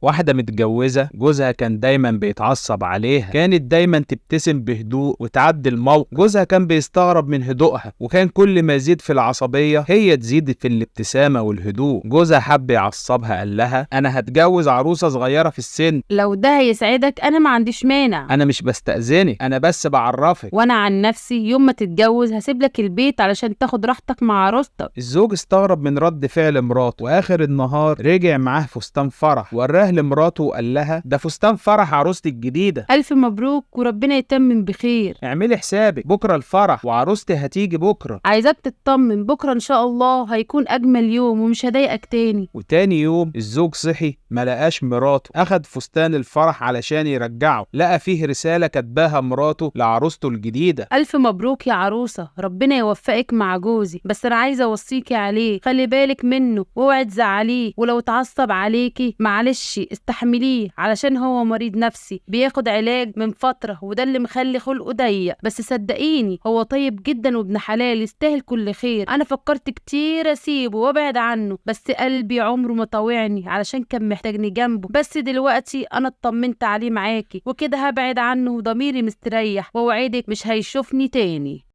واحدة متجوزة جوزها كان دايما بيتعصب عليها، كانت دايما تبتسم بهدوء وتعدي الموقف. جوزها كان بيستغرب من هدوءها، وكان كل ما يزيد في العصبية هي تزيد في الابتسامة والهدوء. جوزها حب يعصبها، قال لها أنا هتجوز عروسة صغيرة في السن. لو ده هيسعدك أنا ما عنديش مانع. أنا مش بستأذنك، أنا بس بعرفك. وأنا عن نفسي يوم ما تتجوز هسيب لك البيت علشان تاخد راحتك مع عروستك. الزوج استغرب من رد فعل مراته، وآخر النهار رجع معاه فستان فرح وراه لمراته وقال لها ده فستان فرح عروستي الجديدة. ألف مبروك وربنا يتمم بخير. اعملي حسابك بكرة الفرح وعروستي هتيجي بكرة. عايزاك تطمن، بكرة إن شاء الله هيكون أجمل يوم ومش هضايقك تاني. وتاني يوم الزوج صحي ما لقاش مراته، أخد فستان الفرح علشان يرجعه، لقى فيه رسالة كتباها مراته لعروسته الجديدة. ألف مبروك يا عروسة، ربنا يوفقك مع جوزي، بس أنا عايزة أوصيكي عليه، خلي بالك منه واوعي تزعليه، ولو اتعصب عليكي معلش استحمليه علشان هو مريض نفسي بياخد علاج من فترة وده اللي مخلي خلقه ضيق، بس صدقيني هو طيب جدا وابن حلال يستاهل كل خير. أنا فكرت كتير أسيبه وأبعد عنه، بس قلبي عمره ما طاوعني علشان كان محتاجني جنبه، بس دلوقتي أنا اطمنت عليه معاكي وكده هبعد عنه وضميري مستريح، وأوعدك مش هيشوفني تاني.